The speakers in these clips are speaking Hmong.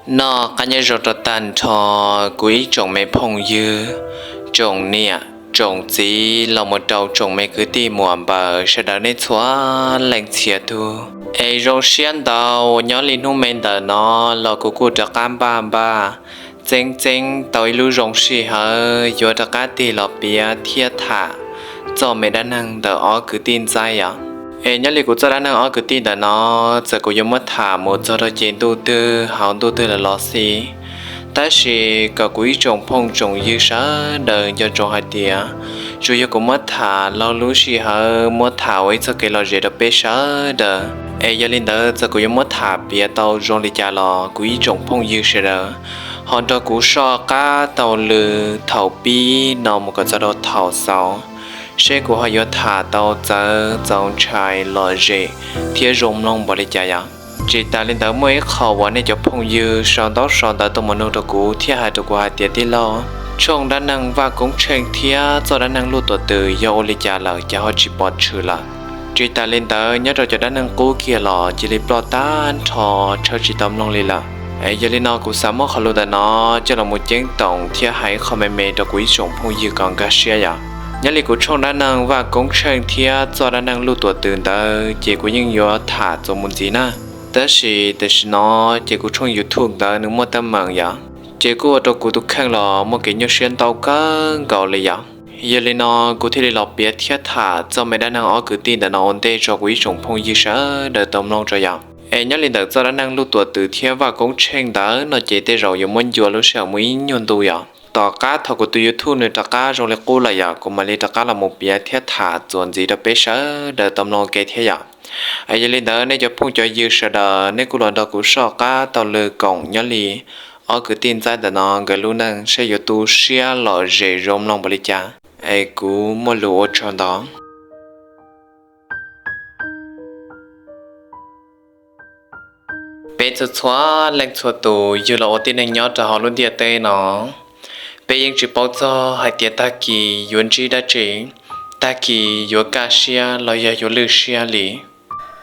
Noj qab nyob zoo rau tag nrho kuv ib tsoom me phooj ywg, tsoom niam tsoom txiv los mus rau tsoom me kwv tij muam npaws sawv daws nej txhua leej txhia tug. Es zoo siab ntau uas nyob li hnub me ntawm no los kuv kuj rov qab npaj npaj txeeb txeeb tau ib lub zoo sij hawm yuav rov qab tig los piav thiab tham txoj me dab neeg ntawm ob kwv tij ntxaib os. Es nyob li kuv txoj dab neeg ob kwv tij ntawm no, txawm kuv yuav muab tham mus txog rau ces ntuj twg hauv ntuj twg lawm los xij, tab sis kom kuv ib tsoom phooj tsoom ywg sawv daws nco ntsoov hais tias tsuas yog kuv muab tham laug lub sij hawm muab tham ua ib txoj kev lom zem rau peb sawv daws. Es yog li ntawd txawm kuv yuav muab tham piav tau zoo li cas los kuv ib tsoom phooj ywg sawv daws ho nrog kuv soj qab taug lw thaum pib no mus kom txog rau thaum xaus, seb kuv ho yuav tham tau txawv txaus ntshai lom zem thiab zoo mloog npaum li cas yom. Tsis tas li ntawd muaj ib qho uas nej cov phooj ywg sau ntaub sau ntawv tuaj mus nug rau kuv thiab hais rau kuv hais tias tij laug, tshooj dab neeg Vaj Koob Tsheej thiab txoj dab neeg Luj Tuam Twm yog ua li cas lawm ces ho tsis pom tshwm lawm. Tsis tas li ntawd nyob rau cov dab neeg qub kiag los cia li ploj tag nrho, tshawb tsis tau mloog li lawm. Es yog li no kuv xav muab qhov lus ntawm no coj los mus ceeb toom thiab hais qhov me me rau kuv ib tsoom phooj ywg kom nkag siab yom. Nyob li kuv tshooj dab neeg Vaj Koob Tsheej thiab txoj dab neeg Luj Tuam Twm ntawd ces kuv yeej yuav tham txuas mus ntxiv na. Tab sis tam sim no ces kuv tshooj YouTube ntawd nws muaj teeb meem yom, ces kuj ua rau kuv tus kheej los muaj kev nyuaj siab ntau kawg nkaus li yom. Yog li no kuv thiaj li los piav thiab tham txoj me dab neeg ob kwv tij ntawm no ua ntej rau kuv ib tsoom phooj ywg sawv daws tau mloog rau yom. Es nyob li ntawm txoj dab neeg Luj Tuam Twm thiab Vaj Koob Tsheej ntawd no ces tej zaum yuav muab ncua lub sij hawm mus ib nyuag ntu yom. Tom qab thaum kuv tus YouTube nws rov qab zoo li qub lawm yom, kuv mam li rov qab los mus piav thiab tham txuas ntxiv rau peb sawv daws tau mloog ua ke thiab yom. Es yog li ntawd nej cov phooj cov ywg sawv daws nej kuj los nrog kuv soj qab taug lw koom nyob li ob kwv tij ntxaib ntawm no nkawd lub neej seb yuav tu siab lom zem zoo mloog npaum li cas. Es kuv muaj lus ua tsaug ntau. Peb txhua txhua leej txhua tus yug los ua tib neeg nyob rau hauv lub ntiaj teb no, peb yeej tsis paub txog hais tias tag kis yuav ntsib dab tsi, tag kis yuav kaj siab los yog yuav lwj siab li.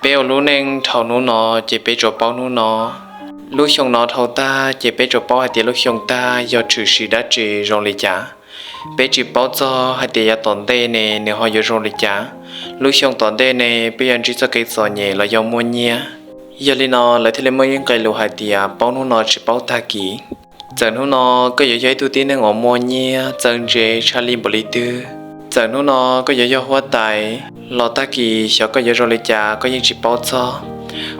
Peb ua lub neej dhau hnub no ces peb tsuas paub hnub no. Lub xyoo no dhau tag ces peb tsuas paub hais tias lub xyoo tag yog tshwm sim dab tsi zoo li cas. Peb tsis paub txog hais tias yav tom ntej ne nws ho yuav zoo li cas. Lub xyoo tom ntej ne peb yuav ntsib txoj kev txom nyem los yog muaj nyiaj. Yog li no lawv thiaj li muaj ib nqe lus hais tias paub hnub no tsis paub tag kis. Txawm hnub no koj yuav yog ib tug tib neeg uas muaj nyiaj txawj ntse tshaj li npaum li twg, txawm hnub no koj yuav yog huab tais los tag kis xyov koj yuav zoo li cas koj yeej tsis paub txog.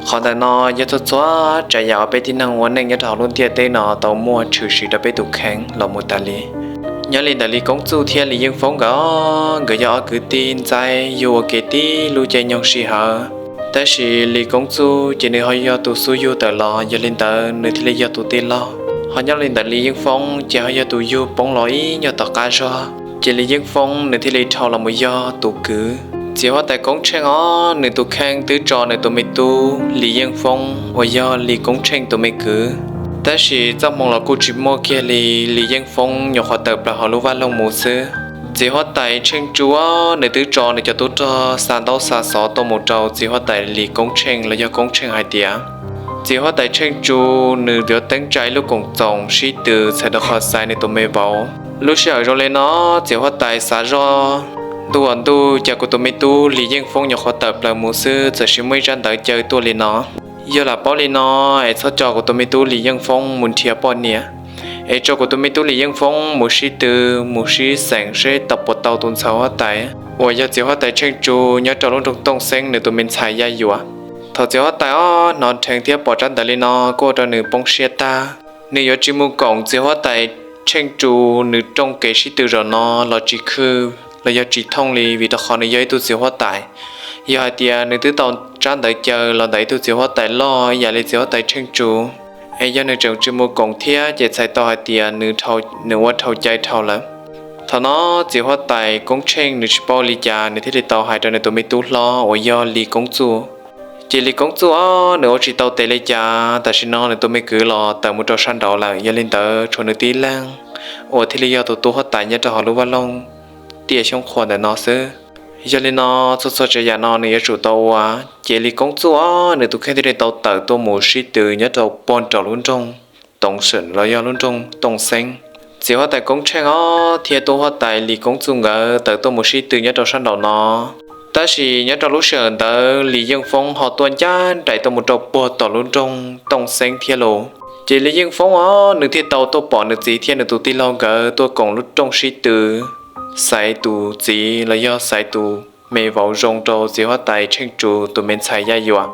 Qhov ntawm no yog txhua txhua tsav yam uas peb tib neeg ua neej nyob rau hauv lub ntiaj teb no tau muaj tshwm sim rau peb tus kheej los mus tas li. Nyob li ntawm Lis Koob Txuj thiab Lis Yeej Foob nkawd, nkawd yog ob kwv tij ntxaib yug ua ke tib lub caij nyoog sij hawm. Tab sis Lis Koob Txuj ces nws ho yog tus xub yug tawm los, yog li ntawd nws thiaj li yog tus tij laug. Ho nyob li ntawm Lis Yeej Foob ces ho yog tus yug poob los ib nyuag tom qab zog, ces Lis Yeej Foob nws thiaj li dhau los mus yog tus kwv. Txiv huab tais Koob Tsheej os, nws tus kheej twb tso nws tus me tub Lis Yeej Foob uas yog Lis Koob Tsheej tus me kwv. Tab sis txoj hmoo los kuj tsis muaj kiag li, Lis Yeej Foob nyuam qhuav tawm plaws hauv lub vaj loog mus xwb. Txiv huab tais Tsheej Tsu os, nws twb tso nws cov tub rog xa ntaub xa xov tuaj mus rau txiv huab tais Lis Koob Tsheej los yog Koob Tsheej hais tias txiv huab tais Tsheej Tsu nws yuav teeb tsa ib lub koom txoos sib tw txhawm rau qhov xaiv nws tus me vauv. Lub sij hawm zoo li no, txiv huab tais xav zoj, ntuj aw ntuj, cas kuv tus me tub Lis Yeej Foob nyuam qhuav tawm plaws mus xwb txawm sis muaj ib tsab ntawv caw tuaj li no. Yog lam paub li no es txhob coj kuv tus me tub Lis Yeej Foob mus nrhiav poj niam, es tso kuv tus me tub Lis Yeej Foob mus sib tw, mus sib xeem seb tau puas tau tus ntxhais huab tais uas yog txiv huab tais Tsheej Tsu nyob rau lub nroog Tooj Xeeb nws tus me ntxhais Yaj Yuam. Thaum txiv huab tais ob hnov nrheev thiab pom tsab ntawv li no kuj ua rau nws poob siab tag. Nws yuav tsis mus koom txiv huab tais Tsheej Tsu nws rooj kev sib tw zaum no los tsis khwj los yog tsis thooj li, vim rau qhov nws yog ib tug txiv huab tais. Yog hais tias nws twb tau tsab ntawv caw los ntawm ib tug txiv huab tais loj ib yam li txiv huab tais Tsheej Tsu, es yog nws tseem tsis mus koom thiab ces txhais tau hais tias nws ua dhau cai dhau lawm. Thaum no txiv huab tais Koob Tsheej nws tsis paub li cas nws thiaj li tau hais rau nws tus me tub hlob uas yog Lis Koob Txuj. Ces Lis Koob Txuj os, nws ua tsis tau tes li cas, tam sim no nws tus me kwv los tawm mus rau sab nraud lawm, yog li ntawd tshuav nws tib leeg uas thiaj li yog tus tub huab tais nyob rau hauv lub vaj loog tiaj xyoob qhua ntawm no xwb. Yog li no txhua txhua tsav yam no nws yuav tsum tau ua. Ces Lis Koob Txuj os, nws tus kheej thiaj li tau tawm tuaj mus sib tw nyob rau puag nraum lub nroog Toov Xeem los yog lub nroog Tooj Xeeb. Txiv huab tais Koob Tsheej os thiab tub huab tais Lis Koob Txuj nkawd tawm tuaj mus sib tw nyob rau sab nraum no. Tab sis nyob rau lub sij hawm ntawd Lis Yeej Foob ho tuaj ncaj nraim tuaj mus rau puag tom lub nroog Tooj Xeeb thiab lauj. Ces Lis Yeej Foob os nws thiaj tau tuaj pom nws txiv thiab nws tus tij laug nkawd tuaj koom lub rooj sib tw xaiv tus txiv los yog xaiv tus me vauv zoo rau txiv huab tais Tsheej Tsu tus me ntxhais Yaj Yuam.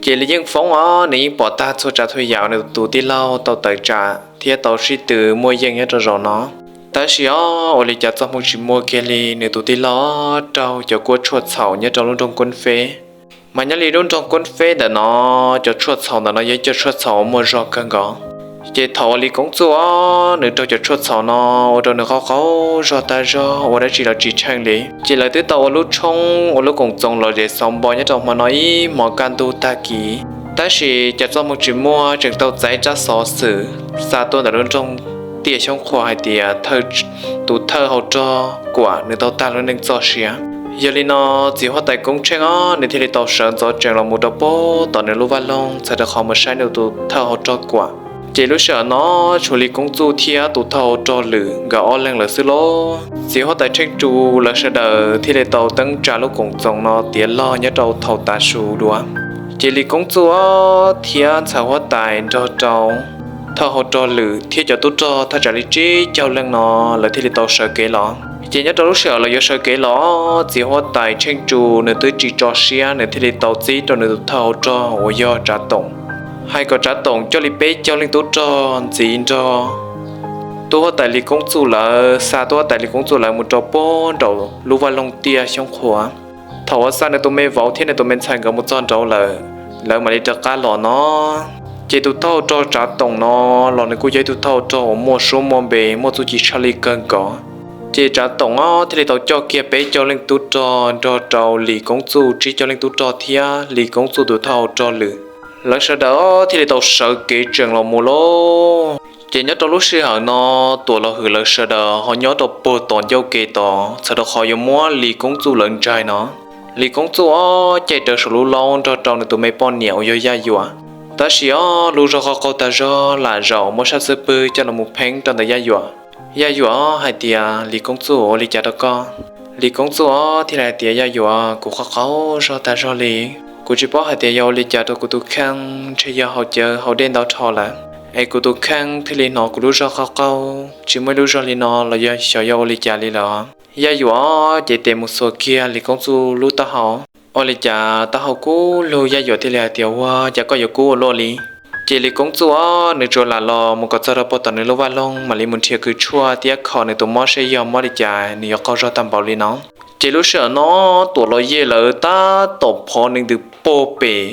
Ces Lis Yeej Foob os nws yeej pom tag txhua tsav txhua yam uas nws tus tij laug tau tawm tsam thiab tau sib tw muaj yeej nyob rau zaum no. Tab sis os ua li cas txoj hmoo tsis muaj kiag li, nws tus tij laug raug cov kuab tshuaj txhaum nyob rau lub nroog Koob Feb. Mas nyob li lub nroog Koob Feb ntawm no, cov tshuaj txhaum ntawm no yog ib co tshuaj txhaum uas muaj zog kawg nkaus. Ces thaum uas Lis Koob Txuj os nws raug cov tshuaj txhaum no ua rau nws qaug qaug zog tag zog ua dab tsi los tsis tsheej li. Ces lawv twb tau ua lub tshoob ua lub koom txoos los zem xauv npo nyob rau hmo no ib hmos kaj ntug tag kis. Tab sis cas txoj hmoo tsis muaj tseem tau txais tsab xov xwm xa tuaj ntawm lub nroog Tiaj Xyoob Qhua hais tias tus thawj hau rog Kuam nws tau tag lub neej txoj sia. Yog li no txiv huab tais Koob Tsheej os nws thiaj li tau sawv ntxov tsees los mus rau puag tom nws lub vaj loog txhawm rau qhov mus saib nws tus thawj hau rog Kuam. Ces lub sij hawm no tshuav Lis Koob Txuj thiab tus thawj hau rog Lwm nkawd ob leeg lawm xwb lauj. Txiv huab tais Tsheej Tsu lawv sawv daws thiaj li tau teeb tsa lub koom txoos no tiav log nyob rau thaum tav su dua. Ces Lis Koob Txuj thiab ntxhais huab tais nrog rau thawj hau rog Lwm thiab cov tub rog thaj tsam li tsib caug leej no lawv thiaj li tau sawv kev los. Ces nyob rau lub sij hawm lawv yuav sawv kev los, txiv huab tais Tsheej Tsu nws twb tsis tso siab nws thiaj li tau txib rau nws tus thawj hau rog uas yog Tsav Toom, hais kom Tsav Toom coj li peb caug leej tub rog ntxiv nrog tub huab tais Lis Koob Txuj lawv, xa tub huab tais Lis Koob Txuj lawv mus rau puag nraum lub vaj loog Tiaj Xyoob Qhua. Thaum uas xa nws tus me vauv thiab nws tus me ntxhais nkawd mus txog nraud lawm, lawv mam li rov qab los no. Ces tus thawj hau rog Tsav Toom no los nws kuj yog ib tug thawj hau rog uas muaj suab muaj npe muaj txuj ci tshaj li kawg nkaus. Ces Tsav Toom os thiaj li tau coj kiag peb caug leej tub rog nrog rau Lis Koob Txuj tsib caug leej tub rog thiab Lis Koob Txuj tus thawj hau rog Lwm, lawv sawv daws thiaj li tau sawv kev tsees los mus lauj. Ces nyob rau lub sij hawm no Tuam Los Hwm lawv sawv daws ho nyob rau puag tom ncauj ke tod txhawm rau qhov yuav muab Lis Koob Txuj lawv ntsaig no. Lis Koob Txuj os caij rawv saum lub laub nrog rau nws tus me poj niam uas yog Yaj Yuam. Tab sis os lub zog qaug qaug tag zog lam zaum muab sab xub pwg coj los mus pheeb rau ntawm Yaj Yuam. Yaj Yuam hais tias, Lis Koob Txuj, ua li cas rau koj? Lis Koob Txuj os thiaj li hais tias, Yaj Yuam, kuv qaug qaug zog tag zog li. Kuv tsis paub hais tias yog ua li cas rau kuv tus kheej, ntshe yog haus cawv haus dej ntau dhau lawm es kuv tus kheej thiaj li hnov kuv lub zog qaug qaug, tsis muaj ib lub zog li no los yog xyov yog ua li cas li lawm. Yaj Yuam ces tes mus xuas kiag Lis Koob Txuj lub taub hau. Ua li cas taub hau kub lug, Yaj Yuam thiaj li hais tias, Ua cas koj yuav kub ua luaj li? Ces Lis Koob Txuj os nws tsuas lam los mus kom txog rau puag tom nws lub vaj loog mam li mus nrhiav kws tshuaj thiab kho nws tus mob seb yog mob li cas nws yuav qaug zog tag npaum li no. Ces lub sij hawm no Tuam Los Yej lawv tab tom phov nees ntws puag pem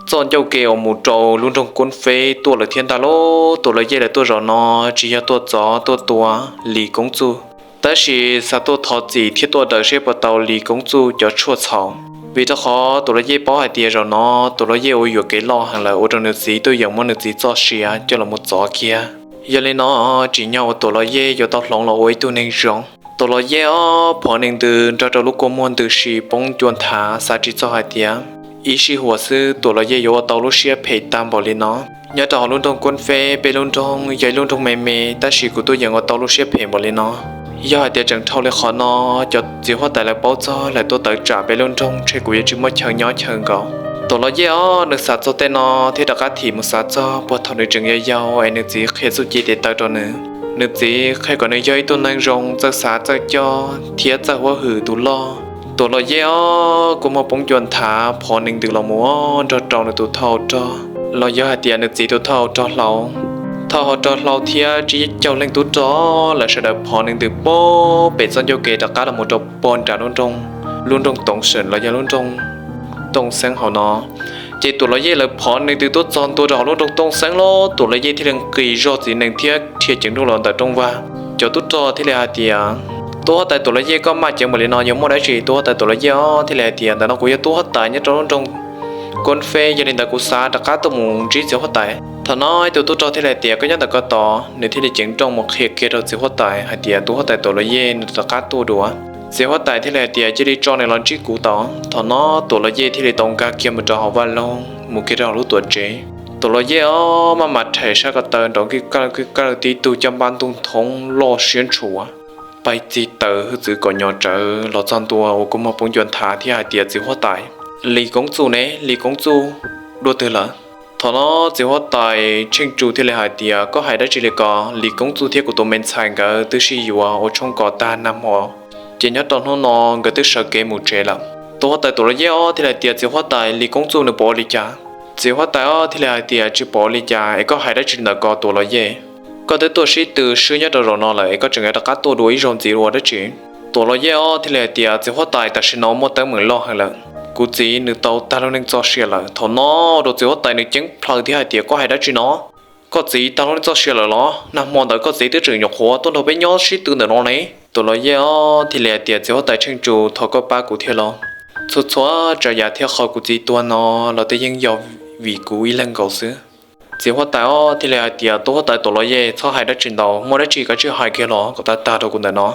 txoj ncauj ke uas mus rau lub nroog Koob Feb tuaj lawm thiab ntag lauj. Tuam Los Yej lawv tuaj zaum no tsis yog tuaj txov tuaj tua Lis Koob Txuj, tab sis xav tuaj thov txim thiab tuaj daws seb puas tau Lis Koob Txuj cov tshuaj txhaum. Vim rau qhov Tuam Los Yej paub hais tias zaum no Tuam Los Yej ua yuam kev loj heev lawm ua rau nws txiv tuaj yeem muab nws txiv txoj sia coj los mus txov kiag. Yog li no tsim nyog uas Tuam Los Yej yuav tau hloov los ua ib tug neeg zoo. Tuam Los Yej os phov nees ntws nrog rau lub kua muag ntws si poob ncua nthav, xav tsis txog hais tias ib sij huam xwb Tuam Los Yej yuav ua tau lub siab phem tag npaum li no. Nyob rau hauv lub nroog Koob Feb, peb lub nroog yog ib lub nroog me me, tab sis kuv tuaj yeem ua tau lub siab phem npaum li no. Yog hais tias tseem dhau li qhov no, cov txiv huab tais lawv paub txog lawv tuaj tawm tsam peb lub nroog, ntshe kuv yuav tsis muaj chaw nyob chaw nkaum. Tuam Los Yej os nws xav txog tej no thiab rov qab thim mus xav txog puag thaum nws tseem yau yau es nws txiv qhia txuj ci tes taw rau nws. Nws txiv qhia kom nws yog ib tug neeg zoo, txawj xav txawj coj thiab txawj huab hwm tus loj. Tuam Los Yej os kua muag poob ncua nthav, phov nees ntws los mus nrog rau nws tus thawj hau rog, los yog hais tias nws txiv tus thawj hau rog hlau. Thawj hau rog hlau thiab tsib caug leej tub rog lawv sawv daws phov nees ntws puag pem txoj ncauj ke rov qab los mus rau puag nram lub nroog, lub nroog Toov Seem los yog lub nroog Tooj Xeeb hauv no. Ces Tuam Los Yej lawv phov nees ntws tuaj txog ntua rau hauv lub nroog Tooj Xeeb los Tuam Los Yej thiaj li nqis zog txiv nees thiab dhia ceev nrooj los ntawm rooj vag. Cov tub rog thiaj li hais tias, Tub huab tais Tuam Los Yej, koj maj ceev npaum li no yog muaj dab tsi? Tub huab tais Tuam Los Yej os thiaj li hais tias, Ntawm no kuv yog tub huab tais nyob rau lub nroog Koob Feb, yog li ntawd kuv xav rov qab tuaj mus ntsib txiv huab tais. Thaum no ib tug tub rog thiaj li hais tias, Koj nyob ntawm ko tos. Nws thiaj li ceev nrooj mus qhia kiag rau txiv huab tais hais tias tub huab tais Tuam Los Yej nws rov qab tuaj dua. Txiv huab tais thiaj li hais tias, Cia li tso nws los ntsib kuv tau. Thaum no Tuam Los Yej thiaj li tau nkag kiag mus rau hauv vaj loog mus kiag rau hauv lub tuam tsev. Tuam Los Yej os, maj mam rhem sab ko taw nrov kij kaj kij kaj, tib tug caj npab ntug nthoob loj siab ntshua, pais txig taws hwj txwv kom nyo tsawv los txog ntua uas kua muag poob ncua nthav thiab hais tias, Txiv huab tais, Lis Koob Txuj ne, Lis Koob Txuj dua twg lawm? Thaum no txiv huab tais Tsheej Tsu thiaj li hais tias, Koj hais dab tsi li ko? Lis Koob Txuj thiab kuv tus me ntxhais nkawd twb sib yuav ua tshoob kos tag nag hmo, ces nyob rau hnub no nkawd twb sawv kev mus tsev lawm. Tus huab tais Tuam Los Yej os thiaj li hais tias, Txiv huab tais, Lis Koob Txuj nws puas ua li cas? Txiv huab tais os thiaj li hais tias, Tsis pom ua li cas, es koj hais dab tsi ntawm ko Tuam Los Yej? Koj twb tuaj sib tw swb nyob rau zaum no lawm es koj tseem yuav rov qab tuaj dua ib zaug ntxiv ua dab tsi? Tuam Los Yej os thiaj li hais tias, Txiv huab tais, tam sim no muaj teeb meem loj heev lawm. Kuv txiv nws tau tag lub neej txoj sia lawm. Thaum no rau txiv huab tais nws ceeb plaws thiab hais tias, Koj hais dab tsi no? Koj txiv tag lub neej txoj sia lawm los? Nag hmo ntawd koj txiv twb tseem nyuam qhuav tuaj nrog peb nyob sib tw ntawm no ne. Tuam Los Yej os thiaj li hais tias, Txiv huab tais Tsheej Tsu, thov koj pab kuv thiab los. Txhua txhua tsav yam thiab qhov kuv txiv tuag no los twb yeej yog vim kuv ib leeg nkaus xwb. Txiv huab tais os thiaj li hais tias, Tus huab tais Tuam Los Yej, txhob hais dab tsi ntau, muaj dab tsi kav tsij hais kiag los kom tag tag rau kuv ntawm no.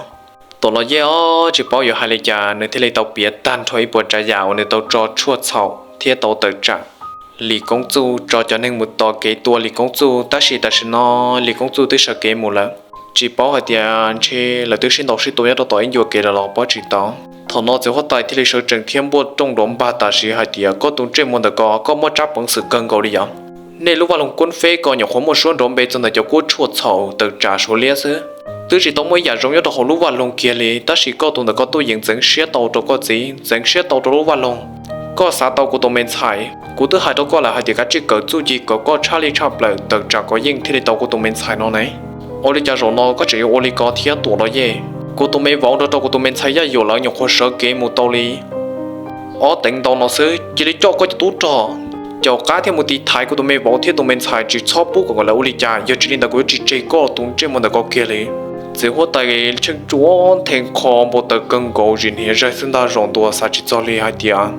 Tuam Los Yej os tsis paub yuav hais li cas, nws thiaj li tau piav tag nrho ib puas tsav yam uas nws tau tso tshuaj txhaum thiab tau tawm tsam Lis Koob Txuj, tso cov neeg mus tos kev tua Lis Koob Txuj, tab sis tam sim no Lis Koob Txuj twb sawv kev mus lawm. Tsis paub hais tias ntshe lawv twb sib ntaus sib tua nyob rau tom ib ncua kev lawm los paub tsis tau. Thaum no txiv huab tais thiaj li sawv tsees thiab npuaj rooj nrov npag tam sim hais tias, Koj tus ntsej muag ntawm ko, koj muaj tsab peev xwm kawg nkaus li yom? Nej lub vaj loog Kuab Feb ko nyuam qhuav muaj suab nrov npe txog ntawm cov kuab tshuaj txhaum tawm tsam Suav liab xwb, twb tsis tau muaj ib yam zoo nyob rau hauv lub vaj loog kiag li, tab sis koj tus ntawm ko tuaj yeem ntxeev siab tau rau koj txiv, ntxeev siab tau rau lub vaj loog. Koj xav tau kuv tus me ntxhais, kuv twb hais rau koj lawm hais tias kav tsij kawm txuj ci kom koj tshaj li tshaj plaws tawm tsam kom yeej thiaj li tau kuv tus me ntxhais no ne. Ua li cas zaum no koj tseem yuav ua li ko thiab Tuam Los Yej? Kuv tus me vauv nrog rau kuv tus me ntxhais Yaj Yuam lawv nyuam qhuav sawv kev mus tau li ob teev ntau no xwb, cia li coj koj cov tub rog caum qab thiab mus tiv thaiv kuv tus me vauv thiab tus me ntxhais, tsis txhob pub kom lawv ua li cas, yog tsis li ntawd kuv yuav tsis tseg koj tus ntsej muag ntawm ko kiag li. Txiv huab tais Tsheej Tsu nthe nqho npau taws kawg nkaus, zis hniav zaig xwb ntag, zaum ntua xav tsis txog li hais tias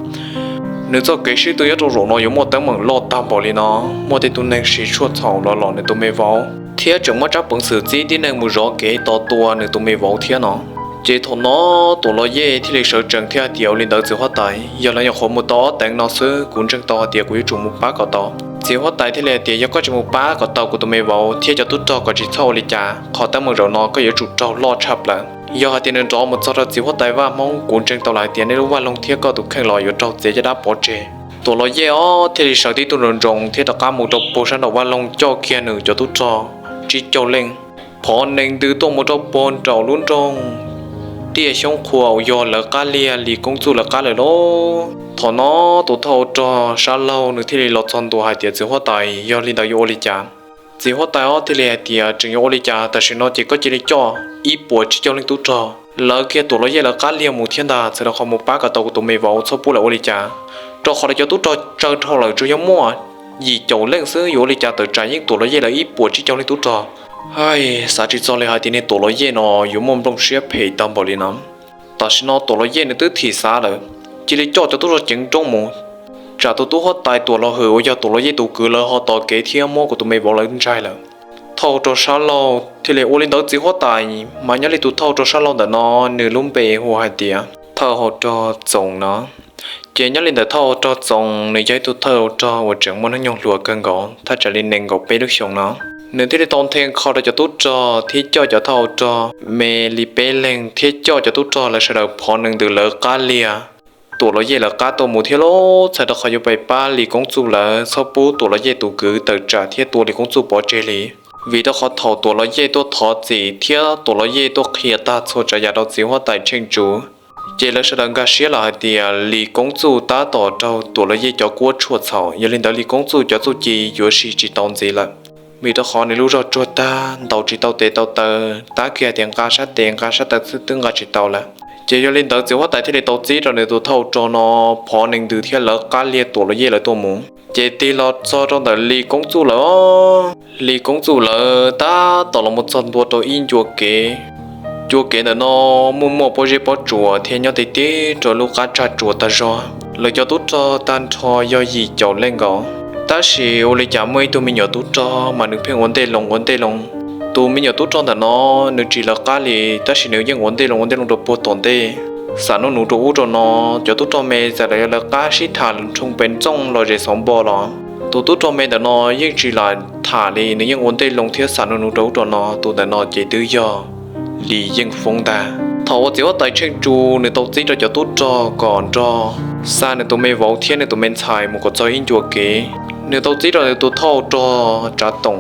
nws txoj kev sib tw nyob rau zaum no yuav muaj teeb meem loj tag npaum li no. Muaj tej tug neeg siv tshuaj txhaum los lom nws tus me vauv thiab tseem muaj tsab peev xwm txib tib neeg mus zov kev tos tua nws tus me vauv thiab no. Ces thaum no Tuam Los Yej thiaj li sawv tsees thiab hais tias, Ua li ntawd txiv huab tais, yog lawv nyuam qhuav mus tau ob teev no xwb, kuv ntseeg tau hais tias kuv yuav tsum mus pab kom tau. Txiv huab tais thiaj li hais tias, Yog koj tsis mus pab kom tau kuv tus me vauv thiab cov tub rog kom tsis txhob ua li cas, qhov teeb meem zaum no koj yuav tsum raug loj tshaj plaws. Yog hais tias nws nrov mus txog rau txiv huab tais vaj Hmoob, kuv ntseeg tau lawm hais tias nej lub vaj loog thiab koj tus kheej los yuav raug txiav caj dab pov tseg. Tuam Los Yej os thiaj li sawv tib tug nroos nroos thiab rov qab mus rau puag sab nraum vaj loog coj kiag nws cov tub rog tsib caug leej, phov nees ntws tuaj mus rau puag nraum lub nroog Tiaj Xyoob Qhua uas yog lawv qab liag Lis Koob Txuj lawv qab lawm lauj. Thaum no tus thawj ua rog Sab Laug nws thiaj li los txog ntua hais tias, Txiv huab tais, yog li ntawd yuav ua li cas? Txiv huab tais os thiaj li hais tias, Tseem yuav ua li cas, tam sim no ces koj cia li coj ib puas tsib caug leej tub rog lawv kiag Tuam Los Yej lawv qab liag mus thiab ntag, txhawm rau qhov mus pab kom tau kuv tus me vauv, txhob pub lawv ua li cas. Rau qhov lawv cov tub rog tsawg dhau lawm, tsuas yog muaj yim caum leej xwb, yuav ua li cas tawm tsam yeej Tuam Los Yej lawv ib puas tsib caug leej tub rog. Hais, xav tsis txog li hais tias niag Tuam Los Yej no yuav muaj nplooj siab phem tag npaum li no. Tam sim no Tuam Los Yej nws twb thim xav lawm, cia li coj cov tub rog ceev nrooj mus, tsam tus tub huab tais Tuam Los Hwm uas yog Tuam Los Yej tus kwv lawv ho tos kev thiab muab kuv tus me vauv lawv ntsaig lawm. Thawj hau rog Sab Laug thiaj li, Ua li ntawd txiv huab tais. Mas nyob li tus thawj hau rog Sab Laug ntawm no nws lub npe hu hais tias thawj hau rog Txoos no. Ces nyob li ntawm thawj hau rog Txoos nws yog ib tug thawj hau rog uas tseem muaj hnub nyoog hluas kawg nkaus, thaj tsam li nees nkaum peb lub xyoos no. Nws thiaj li tau nthe nqho rau cov tub rog thiab coj cov thawj hau rog me li peb leeg thiab coj cov tub rog lawv sawv daws phov nees ntws lawv qab liag Tuam Los Yej lawv qab tuaj mus thiab lauj, txhawm rau qhov yuav pais pab Lis Koob Txuj lawv, txhob pub Tuam Los Yej tus kwv tawm tsam thiab tua Lis Koob Txuj pov tseg li. Vim rau qhov thaum Tuam Los Yej tuaj thov txim thiab Tuam Los Yej tuaj qhia tag txhua tsav yam rau txiv huab tais Tsheej Tsu, ces lawv sawv daws nkag siab lawm hais tias Lis Koob Txuj tab tom raug Tuam Los Yej cov kuab tshuaj txhaum, yog li ntawd Lis Koob Txuj cov txuj ci yuav siv tsis tau ntxiv lawm. Vim rau qhov nws lub zog tsuag tag, ntaus tsis tau tes tau taw, tab kiag tias nqa sab tes nqa sab taw xwb twb nqa tsis tau lawm. Ces yog li ntawd txiv huab tais thiaj li tau txib rau nws tus thawj hau rog no phov nees ntws thiab lawv qab liag Tuam Los Yej lawv tuaj mus. Ces tig los txog rau ntawm Lis Koob Txuj lawv, Lis Koob Txuj lawv tab tom los mus txog ntua rau ib ncua kev. Ncua kev ntawm no muaj muaj pob zeb pob tsuas thiab nyob ti ti rau lub qab tsag tsuas tag zog. Lawv cov tub rog tag nrho yog yim caum leej nkaus, tab sis ua li cas muaj ib tug me nyuam tub rog mas nws pheej ua ntej loo ua ntej loo. Tus me nyuam tub rog ntawm no nws tsis lawv qab li, tab sis nws yeej ua ntej loo ua ntej loo rau puag tom ntej, xam nuj nuv rau ub rau no. Cov tub rog me txawm lawv yog lawv qab sib tham nrhoo pes ntxooj los zem xauv npo los Tus tub rog me ntawm no yeej tsis lam tham li, nws yeej ua ntej loo thiab xav nug nug rau ub rau no. Tus ntawm no ces twb yog Lis Yeej Foob ntag. Thaum uas txiv huab tais Tsheej Tsu nws tau txib rau cov tub rog kom nrog xa nws tus me vauv thiab nws tus me ntxhais mus kom txog ib ncua kev, nws tau txib rau nws tus thawj rog Tsav Toom.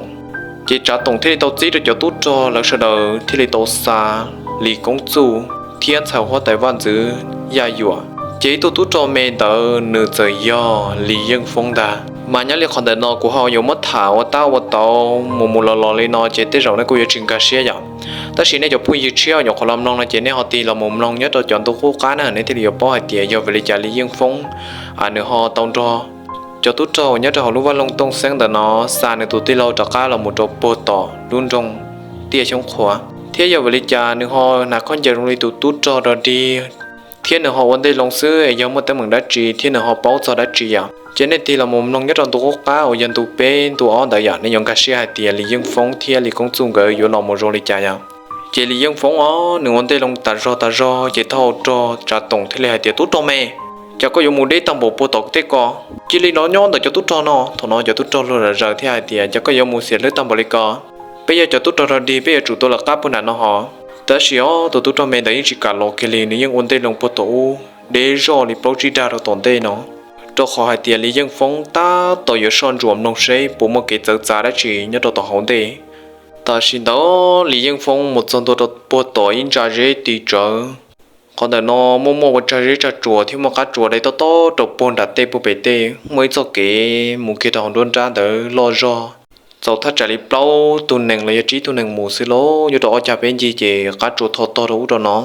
Ces Tsav Toom thiaj li tau txib rau cov tub rog, lawv sawv daws thiaj li tau xa Lis Koob Txuj thiab ntxhais huab tais vaj ntxwv Yaj Yuam. Ces ib tug tub rog me ntawd nws txawm yog Lis Yeej Foob ntag. Mas nyob li qhov ntawm no kuv ho yuav muab tham ua tab ua tau mus mus los los li no ces tej zaum nej kuj yuav tsis nkag siab yom. Tab sis nej cov phooj ywg tshiab uas nyuam qhuav los mloog no ces nej ho tig los mus mloog nyob rau cov ntu qub qab na, nej thiaj li yuav paub hais tias yog vim li cas Lis Yeej Foob nws ho tau nrog cov tub rog uas nyob rau hauv lub vaj loog Tooj Xeeb ntawm no xa nws tus tij laug rov qab los mus rau puag tom lub nroog Tiaj Xyoob Qhuav, thiab yog vim li cas nws ho hnav khaub ncaws zoo li tus tub rog rog dig, thiab nws ho ua ntej loo xwb es yog muaj teeb meem dab tsi thiab nws ho paub txog dab tsi yom. Ces nej tig los mus mloog nyob rau ntu qub qab uas yog ntu peb ntu ob ntawd yom, nej yuav nkag siab hais tias Lis Yeej Foob thiab Lis Koob Txuj nkawd yuav los mus zoo li cas yom. Ces Lis Yeej Foob os nws ua ntej loo tas zog tas zog ces thawj rog Tsav Toom thiaj li hais tias, tub rog me, cas koj yuav mus deb tag npaum puag tom tej ko, cia li los nyob ntawm cov tub rog no. Thaum no cov tub rog luag zam zaws thiab hais tias, cas koj yuav mus xiam hlwb tag npaum li ko, peb yog cov tub rog rog dig peb yuav tsum tuaj lawv qab puag nram no hos. Tab sis os tus tub rog me ntawd yeej tsis kam los kiag li, nws yeej ua ntej loo puag tom ub deb zoj li plaub tsib dag rau tom ntej no, rau qhov hais tias Lis Yeej Foob tab tom yuav soj ntsuam mloog seb puas muaj kev txawv txav dab tsi nyob rau tom hauv ntej. Tam sim ntawd Lis Yeej Foob mus txog ntua rau puag tom ib ntsa zeb tis tsawv. Qhov ntawm no muaj muaj ua tsag zeb tsag tsuas thiab muaj qab tsuas dai tob tob rau puag nram tej puag pem tej, muaj ib txoj kev mus kiag rau hauv nruab nrab ntawd loj zog, txaus thaj tsam li plaub tug nees los yog tsib tug nees mus xwb los yuav rau ob cag peb ncig ces qab tsuas tho tog rau ub rau no.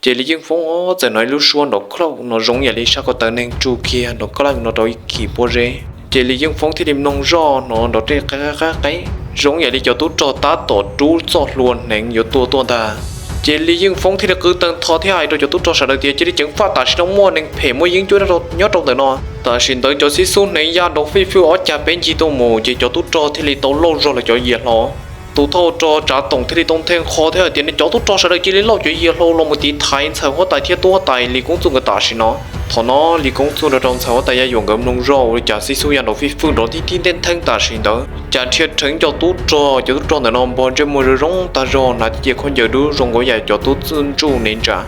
Ces Lis Yeej Foob txawm hnov ib lub suab nrov koj lauj no zoo yam li sab ko taw neeg tsuj kiag nrov koj lauj no rau ib kis pob zeb. Ces Lis Yeej Foob thiaj li mloog zoj hnov nrov tej qeeb qeeb qeeb, zoo yam li cov tub rog tab tom rub txoj hlua hneev yuav tua tuaj ntag. Ces Lis Yeej Foob thiaj li qw tawg ntho thiab hais rau cov tub rog sawv daws tias, cia li ceev faj, tam sim no muaj neeg phem muaj yeeb ncuab nyob rau ntawm no. Tam sim ntawd cov xib xub hneev ya nrov fij fwj ob cag peb ncig tuaj mus ces cov tub rog thiaj li tau lauj zog lawv cov yias hlau. Tus thawj rog Tsav Toom thiaj li tau nthe qho thiab hais tias, nej cov tub rog sawv daws cia li lauj cov yias hlau los mus tiv thaiv ntxhais huab tais thiab tub huab tais Lis Koob Txuj nkawd tam sim no. Thaum no Lis Koob Txuj nrog rau ntxhais huab tais Yaj Yuam nkawd mloog zoj ua li cas xib xub ya nrov fij fwj nrov tib tib nteej theeb tam sim ntawd cas dhia rheev cov tub rog, cov tub rog ntawm no npog ntsej muag zoo zoo tag zog, hnav tib ce khaub ncaws dub zoo nkaus yam cov tub txwj ntsuj nev ntsa.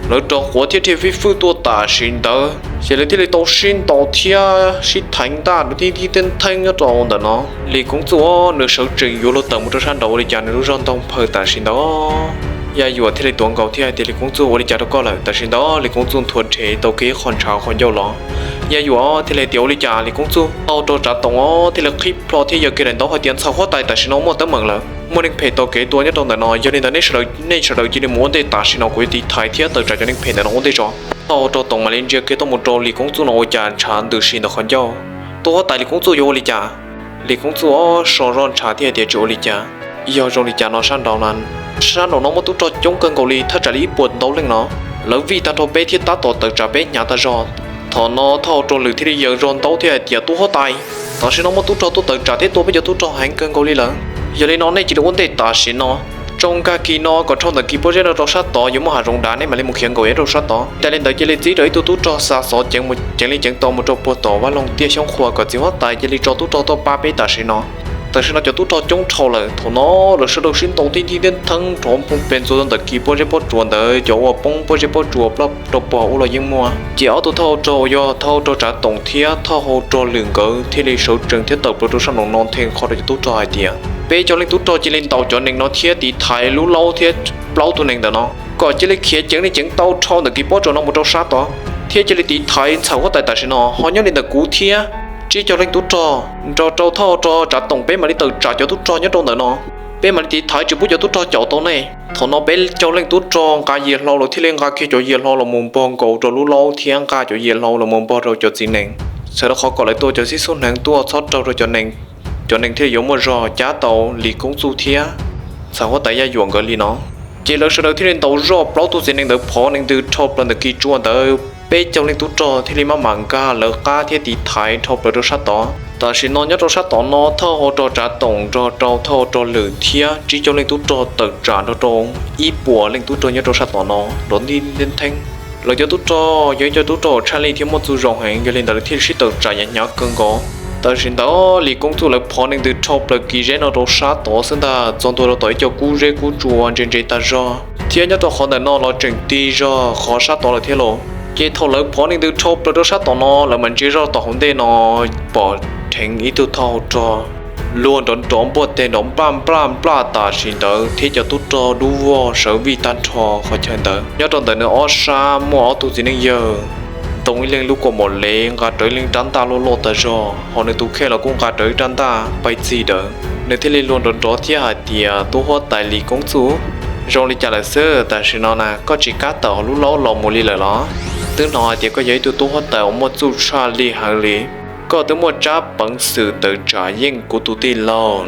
Lawv rov quav thiab dhia fij fwj tuaj tam sim ntawd ces lawv thiaj li tau sib ntaus thiab sib theev ntaj nrov tib tib nteej theeb nyob rau ntawm no. Lis Koob Txuj nws sawv tsees yuav luag tawm mus rau sab nraud ua li cas nws lub zog ntoog phaws tam sim ntawd. Yaj Yuam thiaj li tuav nkaus thiab hais tias, Lis Koob Txuj, ua li cas rau koj lawm? Tam sim ntawd Lis Koob Txuj nthuav rhe tau kiag ib qho ntshav qhov ncauj los. Yaj Yuam thiaj li hais tias, ua li cas Lis Koob Txuj? Thawj rog Tsav Toom thiaj li qhib plho thiab yaws kiag daim ntaub hais tias, ntxhais huab tais, tam sim no muaj teeb meem lawm, muaj neeg phem taug kev tuaj nyob rau ntawm no, yog li ntawd nej sawv daws cia li mus ua ntej tam sim no, kuv yuav tiv thaiv thiab tawm tsam cov neeg phem ntawm no ua ntej tso. Thawj rog Toom mam li ntsia kiag tuaj mus rau Lis Koob Txuj no ua cas ntshav ntws si ntawm qhov ncauj. Tub huab tais, Lis Koob Txuj yuav ua li cas? Lis Koob Txuj so zoj ntshav thiab hais tias, tsis ua li cas. Yog zoo li cas no sab nraud na, sab nraud no muaj tub rog coob kawg nkaus li thaj tsam li ib puas ntau leej no, lawv vij tag nrho peb thiab tab tom tawm tsam peb hnyav tag zog. Thaum no thawj rog Lwm thiaj li yaws zog ntaub thiab hais tias, tub huab tais, tam sim no muaj tub rog tuaj tawm tsam thiab tua peb cov tub rog heev kawg nkaus li lawm. Yog li no nej cia li ua ntej tam sim no, tsaus nkag kis no kom dhau ntawm kis pob zeb no rau sab tod yuav muaj hav zoov dav, nej mam li mus khiav nkaus ib rau sab tod. Yog li ntawd cia li txib rau ib tug tub rog xa xov ceev mus ceev li ceev tau mus rau puag tom vaj loog Tiaj Xyoob Qhua kom txiv huab tais cia li tso tub rog tuaj pab peb tam sim no. Tam sim no cov tub rog coob dhau lawm. Thaum no lawv sawv daws sib ntaus tib tib nteej theeb rov phooj pes ntxuav rau ntawm kis pob zeb pob tsuas ntawd, cov uas poob pob zeb pob tsuas ploj rau puag ub los yeej muaj. Ces ob tug thawj hau rog uas yog thawj hau rog Tsav Toom thiab thawj hau rog Lwm nkawd thiaj li sawv tsees thiab tawm plaws rau sab nraum no nthe qho rau cov tub rog hais tias, peb cov leej tub rog cia li ntaus cov nees no thiab tiv thaiv lub laub thiab plaub tug nees ntawm no kom cia li khiav ceev li ceev tau dhau ntawm kis pob tsuas no mus rau sab tod, thiab cia li tiv thaiv ntxhais huab tais tam sim no. Ho nyob li ntawm kuv thiab tsib caug leej tub rog nrog rau thawj hau rog Tsav Toom peb mam li tawm tsam cov tub rog nyob rau ntawm no. Peb mam li tiv thaiv tsis pub cov tub rog caum tau nej. Thaum no peb caug leej tub rog nqa yias hlau los thiaj li nqa kiag cov yias hlau los mus npog nkaus rau lub laub thiab nqa cov yias hlau los mus npog rau cov txiv nees, txhawm rau qhov kom lawv tua cov xib xub hneev tuaj txhob raug rau cov nees, cov nees thiaj li yuav muaj zog cab tau Lis Koob Txuj thiab ntxhais huab tais Yaj Yuam nkawd li no. Ces lawv sawv daws thiaj li ntaus zoj plaub tug txiv nees ntawd phov nees ntws dhau plaws ntawm kis tsua ntawd, peb caug leej tub rog thiaj li maj mam nkag lawv qab thiab tiv thaiv dhau plaws rau sab tod. Tam sim no nyob rau sab tod no thawj hau rog Tsav Toom nrog rau thawj hau rog Lwm thiab tsib caug leej tub rog tawm tsam nrog rau ib puas leej tub rog nyob rau sab tod no nrov nti nteeb theeb. Lawv cov tub rog yog ib co tub rog tshaj lij thiab muaj txuj zoo heev, yog li ntawd lawv thiaj li sib tawm tsam yav hnyav kawg nkaus. Tam sim ntawd Lis Koob Txuj lawv phov nees ntws dhau plaws kis zeb no rau sab tod xwb ntag, txog ntua rau tom ib co kub zeb kub tsua ntse ntse tag zog, thiab nyob rau qhov ntawm no los tseem tig zog qhov sab tod lawm thiab los. Ces thaum lawv phov nees ntws dhau plaws rau sab tod no lawv mam ntsia zoj tom hauv ntej no pom dheev ib tug thauj rog luag nrov nrov npuaj teg nrov nplaj nplaj nplaj tam sim ntawd thiab cov tub rog dub vog sawv vij tag nrho qhov chaw ntawd. Nyob rau ntawm nws ob sab muaj ob tug txiv neej yawg ntoo ib leeg lub kua mom lev nqa rawv ib leeg rab ntaj loj loj tag zog, hos nws tus kheej los kuj nqa rawv ib rab ntaj pais txig rawv. Nws thiaj li luag nrov nrov thiab hais tias, Tub huab tais Lis Koob Txuj, zoo li cas lawm xwb? Tam sim no na koj tsis kam tawm hauv lub laub los mus li lawm los? Twb hnov hais tias koj yog ib tug tub huab tais uas muaj txuj tshaj lij heev li, koj twb muaj tsab peev xwm tawm tsam yeej kuv tus tij laug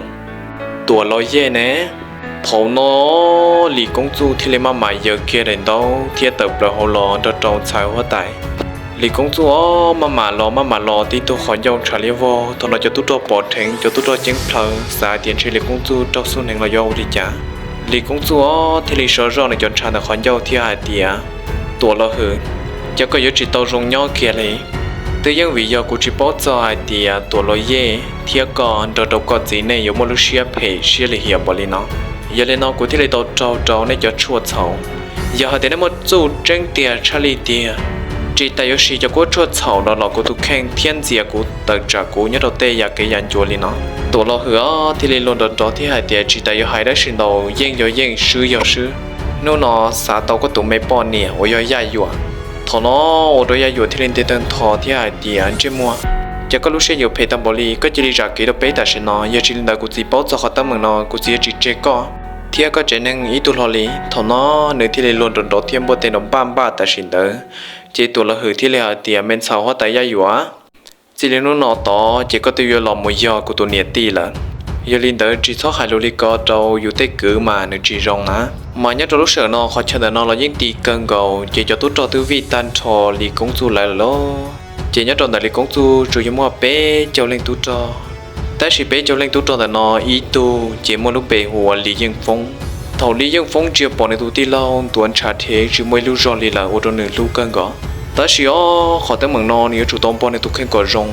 Tuam Los Yej ne. Thaum no Lis Koob Txuj thiaj li maj mam yaws kiag daim ntaub thiab tawm plaws hauv los nrog rau ntxhais huab tais. Lis Koob Txuj os, maj mam los maj mam los tib tug qhov ncauj ntshav liab vog. Thaum no cov tub rog pom dheev, cov tub rog ceeb plhaw xav hais tias ntshe Lis Koob Txuj raug xuj hneev los yuav ua li cas. Lis Koob Txuj os thiaj li sov zoj nws cov ntshav ntawm qhov ncauj thiab hais tias, Tuam Los Hwm, cas koj yuav tsis tau zoo nyob kiag li? Twb yeej vim yog kuv tsis paub txog hais tias Tuam Los Yej thiab koj nrog rau koj txiv neej yuav muaj lub siab phem siab lim hiam npaum li no. Yog li no kuv thiaj li tau raug rau nej cov tshuaj txhaum. Yog hais tias nej muaj txuj tseeb tiag tshaj lij tiag, tsis tas yuav siv cov kuab tshuaj txhaum no los kuv tus kheej thiab ntxias kuv tawm tsam kuv nyob rau tej yam kev yam ncua li no. Tuam Los Hwm os thiaj li luag nrov nrov thiab hais tias, Tsis tas yuav hais dab tsi ntau, yeej yog yeej, swb yog swb. Hnub no xav tau koj tus me poj niam uas yog Yaj Yuam. Thaum no ua rau Yaj Yuam thiaj li nti tawg ntho thiab hais tias, Ntsej muag, cas koj lub siab yuam phem tag npaum li, koj cia li zam kev rau peb tam sim no, yog tsis li ntawd kuv txiv paub txog qhov teeb meem no kuv txiv yuav tsis tseg koj thiab koj tsev neeg ib tug hlo li. Thaum no nws thiaj li luag nrov nrov thiab npuaj teg nrov npaj npaj tam sim ntawd. Ces Tuam Los Hwm thiaj li hais tias, Me ntxhais huab tais Yaj Yuam, txij li hnub no tod ces koj twb yuav los mus yog kuv tus niam tij lawm. Yog li ntawd tsis txhob hais lus li ko rau yus tej kwv mas nws tsis zoo na. Mas nyob rau lub sij hawm no qhov chaw ntawm no los yeej ti kawg nkaus, ces cov tub rog twb vij tag nrho Lis Koob Txuj lawv lawm lauj. Ces nyob rau ntawm Lis Koob Txuj tsuas yog muaj peb caug leej tub rog, tab sis peb caug leej tub rog ntawm no ib tug ces muaj lub npe hu ua Lis Yeej Foob. Thaum Lis Yeej Foob ntsia pom nws tus tij laug ntuav ntshav dhev tsis muaj ib lub zog li lawm ua rau nws hlub kawg nkaus. Tab sis os, qhov teeb meem no nws yuav tsum tau npog nws tus kheej kom zoo.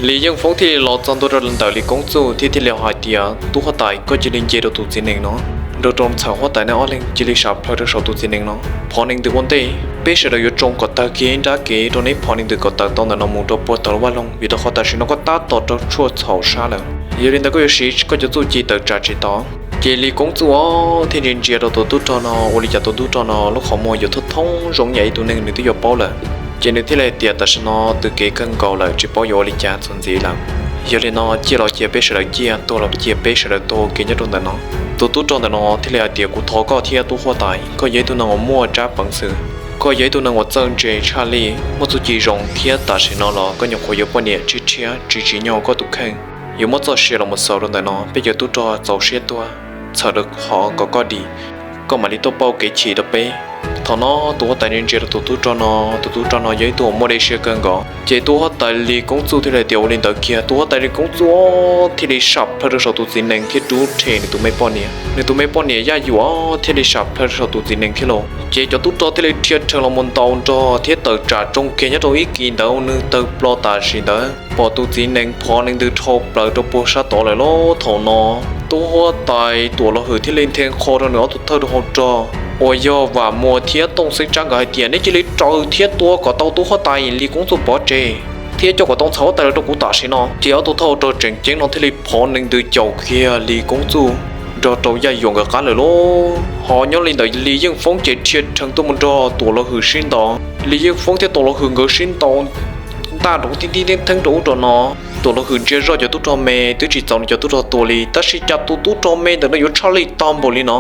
Lis Yeej Foob thiaj li los txog ntua rau ntawm Lis Koob Txuj thiab thiaj li hais tias, Tub huab tais, koj cia li nce rau tus txiv nees no, nrog rau ntxhais huab tais nej ob leeg cia li sam plhaw rau saum tus txiv nees no. Phov nees ntws ua ntej, peb sawv daws yuav tsoo kom tawg kiag ib nrab kev rau neb phov nees ntws kom tawm tau ntawm no mus rau puag tod lub vaj loog, vim rau qhov tam sim no koj tab tom raug tshuaj txhaum sab lawm. Yog li ntawd koj yuav siv koj cov txuj ci tawm tsam tsis tau. Ces Lis Koob Txuj os thiaj li ntsia rau tus tub rog no, ua li cas tus tub rog no lub qhov muag yuav thoob thoob zoo yam ib tug neeg nws twb yuav paub lawm. Ces nws thiaj li hais tias, Tam sim no twb kev kawg nkaus lawm, tsis paub yuav ua li cas txuas ntxiv lawm. Yog li no ciaj los cia peb sawv daws ciaj, tuag los cia peb sawv daws tuag ua ke nyob rau ntawm no. Tus tub rog ntawm no thiaj li hais tias, Kuv thov koj thiab tub huab tais, koj yog ib tug neeg uas muaj tsab peev xwm, koj yog ib tug neeg uas txawj ntse tshaj lij, muaj txuj ci zoo thiab tam sim no los koj nyuam qhuav yuav poj niam tshiab tshiab tsis tsim nyog koj tus kheej yuav muab txoj sia los mus xaus rau ntawm no, peb cov tub rog txaus siab tuag, txhawm rau qhov kom koj dim, koj mam li tuaj pauj kev chim rau peb. Thaum no tus huab tais ntsia ntsia rau tus tub rog no, tus tub rog no yog ib tug uas muaj dej siab kawg nkaus. Ces tus huab tais Lis Koob Txuj thiaj li hais tias, Ua li ntawd kiag. Tus huab tais Lis Koob Txuj thiaj li sam plhaw rau saum tus txiv nees thiab rub rhe nws tus me poj niam. Nws tus me poj niam Yaj Yuam thiaj li sam plhaw rau saum tus txiv nees thiab lauj. Ces cov tub rog thiaj li dhia rhees los mus ntaus nrog thiab tawm tsam tsoo kiag nyob rau ib kis ntawd ua nws tawg plo tam sim ntawd. Pom tus txiv nees phov nees ntws dhau plaws rau puag sab tod lawm lauj. Thaum no tub huab tais Tuam Los Hwm thiaj li nthe nqho rau nws ob tug thawj rau hauv rog uas yog Vam Muas thiab Tooj Xeeb Tsab nkawd hais tias, Neb cia li raws thiab tua kom tau tub huab tais Lis Koob Txuj pov tseg thiab coj kom tau ntxhais huab tais los rau kuv tam sim no. Ces ob tug thawj hauv rog tseem ceeb no thiaj li phov nees ntws caum kiag Lis Koob Txuj nrog rau Yaj Yuam nkawd qab lawm lauj. Ho nyob li ntawd Lis Yeej Foob ces dhia rhees tuaj mus nrog Tuam Los Hwm sib ntaus. Lis Yeej Foob thiab Tuam Los Hwm nkawd sib ntaus ntaj nrov tib tib theeb theeb rau ub rau no. Tuam Los Hwm ntsia zoj cov tub rog me twb tsis txaus nws cov tub rog tua li, tab sis cas tus tub rog me ntawm no yuav tshaj lij tag npaum li no.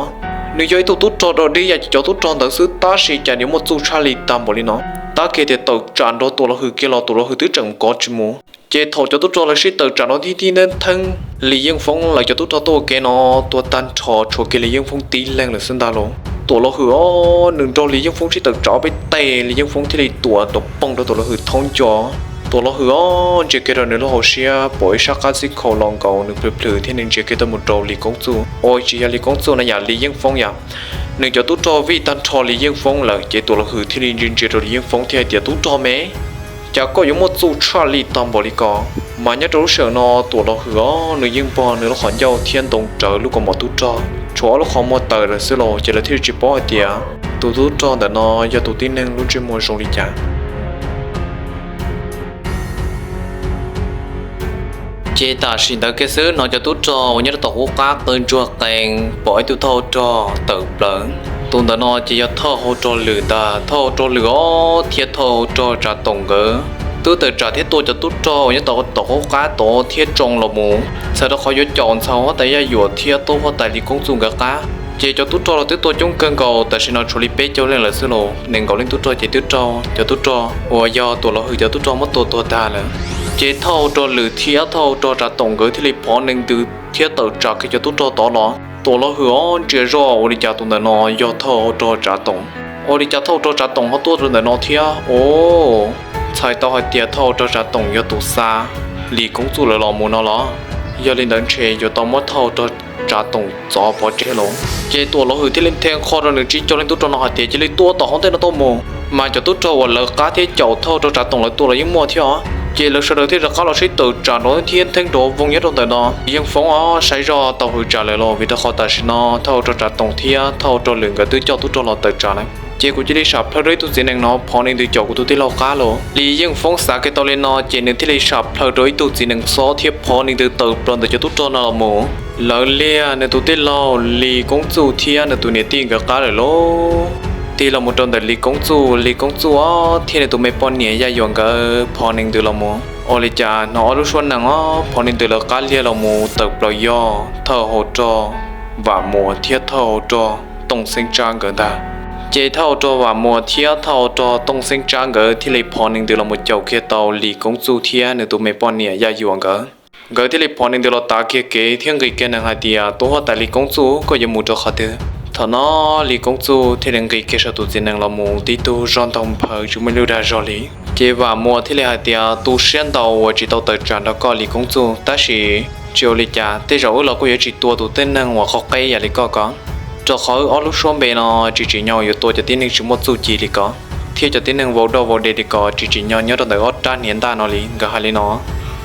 Nws yog ib tug tub rog dog dig yam cov tub rog ntawd xwb, tab sis cas nws muaj txuj tshaj lij tag npaum li no. Tab kiag tias tawm tsam nrog Tuam Los Hwm kiag los Tuam Los Hwm twb tseem kov tsis mus. Ces thaum cov tub rog lawv sib tawm tsam nrov tib tib theeb theeb, Lis Yeej Foob lawv cov tub rog tuaj ua ke no tuag tag nrho, tshuav kiag Lis Yeej Foob tib leeg lawm xwb ntag lauj. Tuam Los Hwm os, nws nrog Lis Yeej Foob sib tawm tsam ob peb teg, Lis Yeej Foob thiaj li tuam nrov poog rau Tuam Los Hwm thaub nco. Tuam Los Hwm os, ntsia kiag rau nws lub hauv siab pom ib sab qab xib khau los nkaus, nws plhws plhws thiab nws ntsia kiag tuaj mus rau Lis Koob Txuj. Ua tsis yog Lis Koob Txuj na yom, Lis Yeej Foob yom. Nws cov tub rog vij tag nrho Lis Yeej Foob lawm, ces Tuam Los Hwm thiaj li ntsia ntsia rau Lis Yeej Foob thiab hais tias, Tub rog me, cas koj yuav muaj txuj tshaj lij tag npaum li ko? Mas nyob rau lub sij hawm no Tuam Los Hwm os nws yeej npog nws lub qhov ncauj thiab ntoo rawv lub kaus mom tub rog, tshuav ob lub qhov muag tawm lawm xwb los ces lawv thiaj li tsis paub hais tias tus tub rog ntawm no yog tus tib neeg lub ntsej muag zoo li cas. Ces tam sim ntawd kiag xwb no cov tub rog uas nyob rau tom qub qab qw ntsuag qees pom ib tug thawj hau rog tawm plaws. Tus ntawm no ces yog thawj hau rog Lwm ntag, thawj hau rog Lwm os thiab thawj hau rog Tsav Toom nkawd twb tawm tsam thiab tua cov tub rog uas nyob tom qub qab tod thiab tsoo los mus, txhawm rau qhov yuav caum ntxhais huab tais Yaj Yuam thiab tub huab tais Lis Koob Txuj nkawd qab. Ces cov tub rog los twb tua coob kawg nkaus, tam sim no tshuav li peb caug leej lawm xwb los nees nkaum leej tub rog ces twb raug cov tub rog uas yog Tuam Los Hwm cov tub rog muab tua tuag tag lawm. Ces thawj hau rog Lwm thiab thawj hau rog Tsav Toom nkawd thiaj li phov nees ntws thiab tawm tsam kiag cov tub rog tod los. Tuam Los Hwm os ntsia zoj ua li cas tus ntawm no yog thawj hau rog Tsav Toom. Ua li cas thawj hau rog Tsav Toom ho tuaj rau ntawm no thiab os? Txhais tau hais tias thawj hau rog Tsav Toom yog tus xa Lis Koob Txuj lawv los mus no los? Yog li ntawd ntshe yuav tau muab thawj hau rog Tsav Toom txov pov tseg los. Ces Tuam Los Hwm thiaj li nthe qho rau nws tsib caug leej tub rog no hais tias cia li tua tom hauv ntej no tuaj mus. Mas cov tub rog uas lawv qab thiab caum thawj hau rog Tsav Toom lawv tua los yeej muaj thiab os. Ces lawv sawv daws thiaj rov qab los sib tawm tsam nrov thiab ntheeb nrov voog nyob rau ntawm no. Yeej Foob os saib zoj tau hwm tsam lawm los vim rau qhov tam sim no thawj hau rog Tsav Toom thiab thawj hau rog Lwm nkawd twb coj tub rog los tawm tsam lawm. Ces kuv cia li sam plhaw rau ib tug txiv nees no phov nees ntws caum kuv tus tij laug qab los. Lis Yeej Foob xav kiag tau li no ces nws thiaj li sam plhaw rau ib tug txiv nees xob thiab phov nees ntws tawm plaws ntawm cov tub rog no los mus. Lawv liag nws tus tij laug Lis Koob Txuj thiab nws tus niam tij nkawd qab lawm lauj. Tig los mus rau ntawm Lis Koob Txuj, Lis Koob Txuj os thiab nws tus me poj niam Yaj Yuam nkawd phov nees ntws los mus. Ua li cas hnov ob lub suab nees os phov nees ntws lawv qab liag los mus tawm plaws yog thawj hau rog Vam Muas thiab thawj hau rog Tooj Xeeb Tsab nkawd ntag. Ces thawj hau rog Vam Muas thiab thawj hau rog Tooj Xeeb Tsab nkawd thiaj li phov nees ntws los mus caum kiag tau Lis Koob Txuj thiab nws tus me poj niam Yaj Yuam nkawd. Nkawd thiaj li phov nees ntws los tav kiag kev thiab nqis kiag nees hais tias, Tub huab tais Lis Koob Txuj, koj yuav mus rau qhov twg? Thaum no Lis Koob Txuj thiaj li nqis kiag saum tus txiv nees los mus tib tug zog ntog nphaws tsis muaj ib lub dag zog li. Ces Vam Muas thiaj li hais tias, Tu siab ntau uas tsis tau tawm tsam nrog koj Lis Koob Txuj, tab sis tsis ua li cas, tej zaum wb los kuj yuav tsis tua tus tib neeg uas qhov qeb yam li koj ko, rau qhov wb ob lub suab npe no tsis tsim nyog yuav tua cov tib neeg tsis muaj txuj ci li ko, thiab cov tib neeg vau doj vau de li ko tsis tsim nyog nyob rau ntawm ob rab hniav ntaj no li. Nkawd hais li no,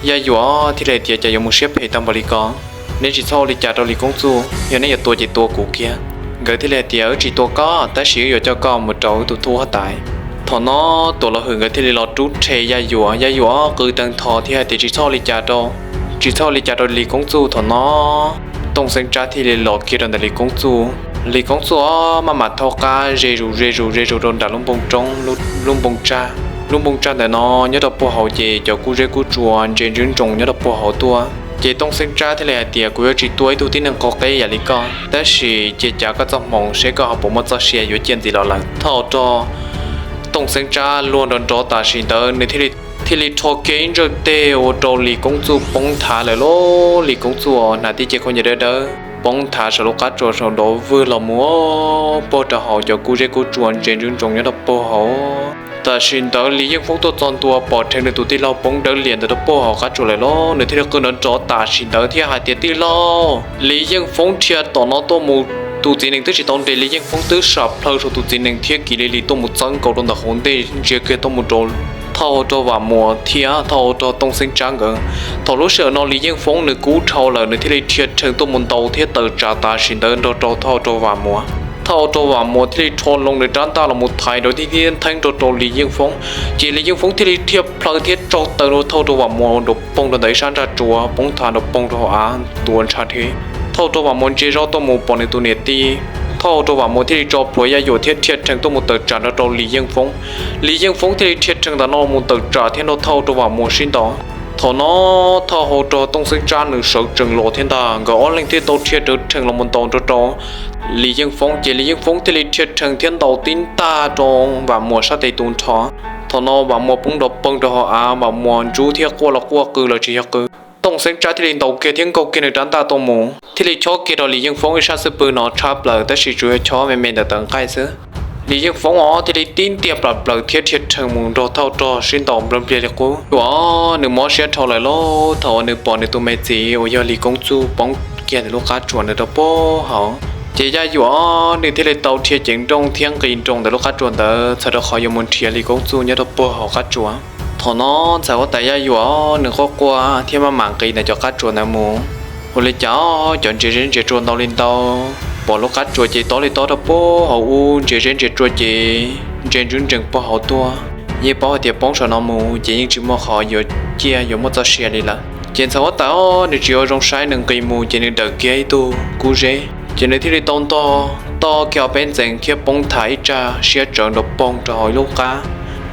Yaj Yuam thiaj li hais tias, Cas yuav mus siab phem tag npaum li ko? Neb tsis txhob ua li cas rau Lis Koob Txuj, yog neb yuav tua ces tua kuv kiag. Nkawd thiaj li hais tias, Wb tsis tua koj, tab sis wb yuav coj koj mus rau wb tus tub huab tais. Thaum no Tuam Los Hwm nkawd thiaj li los rub rhe Yaj Yuam, Yaj Yuam qw tawg ntho thiab hais tias, Tsis txhob ua li cas rau, tsis txhob ua li cas rau Lis Koob Txuj. Thaum no Tooj Xeeb Tsab thiaj li los kiag rau ntawm Lis Koob Txuj. Lis Koob Txuj maj mam thaub qab ze zus ze zus ze zus rau nram lub npoo tsaj. Lub npoo tsaj ntawm no nyob rau puag hauv ces cov kub zeb kub tsua ntse ntswb ntsoos nyob rau puag hauv tuaj. Ces Tooj Xeeb Tsab thiaj li hais tias, Kuv yuav tsis tua ib tug tib neeg qhov qeb yam li koj, tab sis cia cav koj txoj hmoov seb koj ho puas muaj txoj sia yuav ciaj ntxiv los lawm. Thawj hau rog Tooj Xeeb Tsab luag nrov nrov tam sim ntawd nws thiaj li rho kiag ib ntsawj teg ua rau Lis Koob Txuj poob nthav lawm lauj. Lis Koob Txuj hnav tib ce khaub ncaws dawb dawb poob nthav saum lub qab tsuas saum nrov vwg los mus puag rau hauv cov kub zeb kub tsua ntse ntswb ntsoos nyob rau puag hauv. Tam sim ntawd Lis Yeej Foob tuaj txog ntua pom rheev nws tus tij laug poob dawb liam ntawd rau puag hauv qab tsuas lawm lauj. Nws thiaj li qw nrov nrov tam sim ntawd thiab hais tias, Tij laug! Lis Yeej Foob dhia tom no tuaj mus, tus txiv nees twb tsis tau nres, Lis Yeej Foob twb sam plhaw saum tus txiv nees thiab kiv li li tuaj mus txawb nkaus rau ntawm hauv ntej ntsia kiag tuaj mus rau thawj hau rog Vam Muas thiab thawj hau rog Tooj Xeeb Tsab nkawd. Thaum lub sij hawm no Lis Yeej Foob nws kub dhau lawm nws thiaj li dhia rhees tuaj mus ntaus thiab tawm tsam tam sim ntawd nrog rau thawj hau rog Vam Muas. Thawj hau rog Vam Muas thiaj li rho loo nws rab ntaj los mus thaiv nrov tib tib ntheeb nrog rau Lis Yeej Foob. Ces Lis Yeej Foob thiaj li dhia plhaw thiab tsaug taw rau thawj hau rog Vam Muas nrov poog rau ntawm ib sab ntsaj tsuas poob nthav nrov poog rau hauv av tuav ntshav dhev. Thawj hau rog Vam Muas ntsia zoj tuaj mus pom nws tus niam tij. Thawj hau rog Vam Muas thiaj li tso plhuav Yaj Yuam thiab dhia rhees tuaj mus tawm tsam nrog rau Lis Yeej Foob. Lis Yeej Foob thiaj li dhia rhees ntawm no los mus tawm tsam thiab nrog thawj hau rog Vam Muas sib ntaus. Thaum no thawj hau rog Tooj Xeeb Tsab nws sawv tsees los thiab ntag, nkawd ob leeg thiaj tau dhia rawv rhees los mus ntaus nrog rau Lis Yeej Foob, ces Lis Yeej Foob thiaj li dhia rhees thiab ntaus tib ntaj rau Vam Muas sab tes tu nrho. Thaum no Vam Muas poob nrov poog rau hauv av, Vam Muas ntsub thiab quaj los quaj qw los tsis yog qw. Tooj Xeeb Tsab thiaj li ntaus kiag thiab nkaug kiag nws rab ntaj tuaj mus, thiaj li chob kiag rau Lis Yeej Foob ib sab xub pwg no tshab plaws, tab sis tsuas yog chob me me ntawm tawv nqaij xwb. Lis Yeej Foob os thiaj li tib ntiag plam plaws thiab dhia rhees mus nrog thawj hau rog sib ntaus nplawg npliag li qub. Yuam nws mob siab dhau lawm lauj, thaum uas nws pom nws tus me txiv uas yog Lis Koob Txuj poob kiag ntawm lub qab tsuas ntawd rau puag hauv. Ces Yaj Yuam nws thiaj li tau dhia ceev nrooj thiab nqis nroos ntawm lub qab tsuas ntawd txhawm rau qhov yuav mus nrhiav Lis Koob Txuj nyob rau puag hauv qab tsuas. Thaum no ntxhais huab tais Yaj Yuam nws quaj quaj thiab maj mam nqis ntawm cov qab tsuas ntawd mus. Ua li cas cov ntses zeb ntses tsua ntau li ntau, pom lub qab tsuas ces tob li tob rau puag hauv ub, ntses zeb ntses tsua ces ntse ntswb ntsees puag hauv tuaj. Yeej paub hais tias poob saum no mus ces yeej tsis muaj qhov yuav ciaj yuav muaj txoj sia li lawm. Ces ntxhais huab tais nws tsis ua zoo saib, nws nqis mus ces nws dawm kiag ib tug kub zeb, ces nws thiaj li tau ntog toj kiag ob peb ntxees thiab poob tham ib tsag siab tsawv nrov poog rau hauv ib lub qab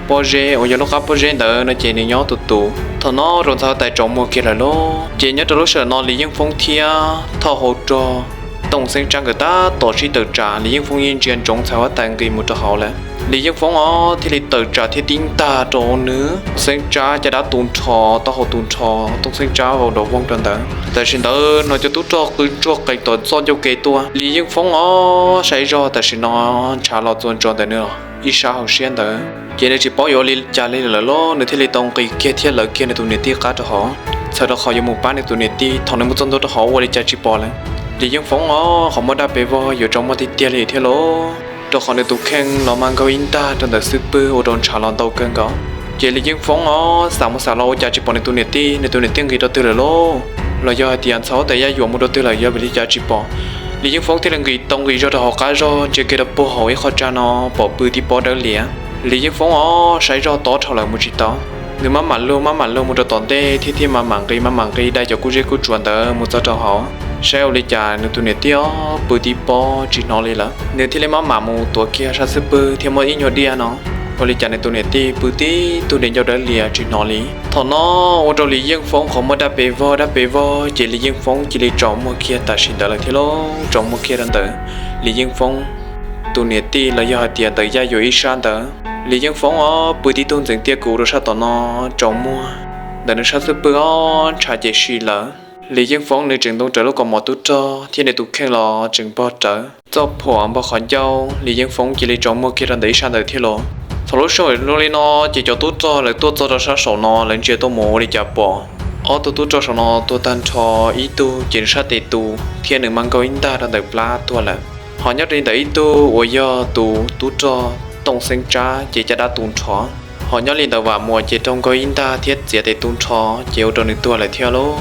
pob zeb uas yog lub qab pob zeb ntawd no ces nws nyob tus tus. Thaum no rau ntxhais huab tais tsaus muag kiag lawm lauj. Ces nyob rau lub sij hawm no Lis Yeej Foob thiab thauj hau rog Tooj Xeeb Tsab nkawd tab tom sib tawm tsam, Lis Yeej Foob yeej ntsia ntsoov ntxhais huab tais nqis mus rau hauv lawm. Lis Yeej Foob os thiaj li tawm tsam thiab tib ntag rau nws Xeeb Tsab caj dab tu nrho, taub hau tu nrho, Tooj Xeeb Tsab vau nrov voog rau ntawd. Tam sim ntawd no cov tub rog qw ntsuag qees tom txoj ncauj ke tuaj, Lis Yeej Foob os saib zog tam sim no ntshav los txua ntsos ntawm nws ib sab hauv siab ntawd, ces nws tsis paub yuav ua li cas li lawm lauj. Nws thiaj li tau nqis kiag thiab lawv kiag nws tus niam tij qab rau hauv, txhawm rau qhov yuav mus pab nws tus niam tij. Thaum nws mus txog ntua rau hauv ua li cas tsis pom lawm. Lis Yeej Foob os qhov muaj dab pes vog yuav tsaus muag tiag tiag li thiab lauj, rau qhov nws tus kheej los mas nkaug ib ntag rau ntawm xub pwg ua rau ntshav los ntau kawg nkaus. Ces Lis Yeej Foob os xav mus xav los ua cas tsis pom nws tus niam tij, nws tus niam tij nqis rau twg lawm lauj? Los yog hais tias ntxhais huab tais Yaj Yuam mus rau twg lawm, yog vim li cas tsis pom? Lis Yeej Foob thiaj li nqis tau nqis zog rau hauv qab zog ntsia kiag rau puag hauv ib qho tsa no pom pw tib pob dawb lias. Lis Yeej Foob os saib zog tob dhau lawm mus tsis tau. Nws maj mam luag maj mam luag mus rau tom ntej thiab thiaj maj mam nqis maj mam nqis dai cov kub zeb kub tsuas ntawd mus txog rau hauv, saib ua li cas nws tus niam tij os pw tib pob tsis hnov li lawm. Nws thiaj li maj mam mus tuav kiag sab xub pwg thiab muab ib nyuag diaj no, ua li cas nws tus niam tij pw tib tug niag ncauj dawb lias tsis hnov li. Thaum no ua rau Lis Yeej Foob qhov muaj dab pes vog dab pes vog, ces Lis Yeej Foob cia li tsaus muag kiag tam sim ntawd lawm thiab lauj. Tsaus muag kiag rau ntawm Lis Yeej Foob tus niam tij los yog hais tias ntawm Yaj Yuam ib sab ntawd. Lis Yeej Foob os pw tib tug ntxeev tiaj kuv rau sab tom no, tsaus muag ntawm nws sab xub pwg os ntshav ces si lawm. Lis Yeej Foob nws tseem ntoo rawv lub kaus mom tub rog thiab nws tus kheej los tseem npog rawv txoj phuam npog qhov ncauj. Lis Yeej Foob cia li tsaus muag kiag rau ntawm ib sab ntawd thiab los. Thaum lub sij hawm zoo li no ces cov tub rog lawv tuaj txog rau sab saum no lawv ntsia tuaj mus ua li cas pom ob tug tub rog saum no tuag tag nrho, ib tug ces nws sab tes tu thiab nws mas nkaug ib ntag rau ntawm plab tuag lawm. Ho nyob li ntawm ib tug uas yog tus tub rog Tooj Xeeb Tsab ces caj dab tu nrho. Ho nyob li ntawm Vam Muas ces raug nkaug ib ntag thiab txiav tes tu nrho, ces ua rau nws tuag lawm thiab lauj.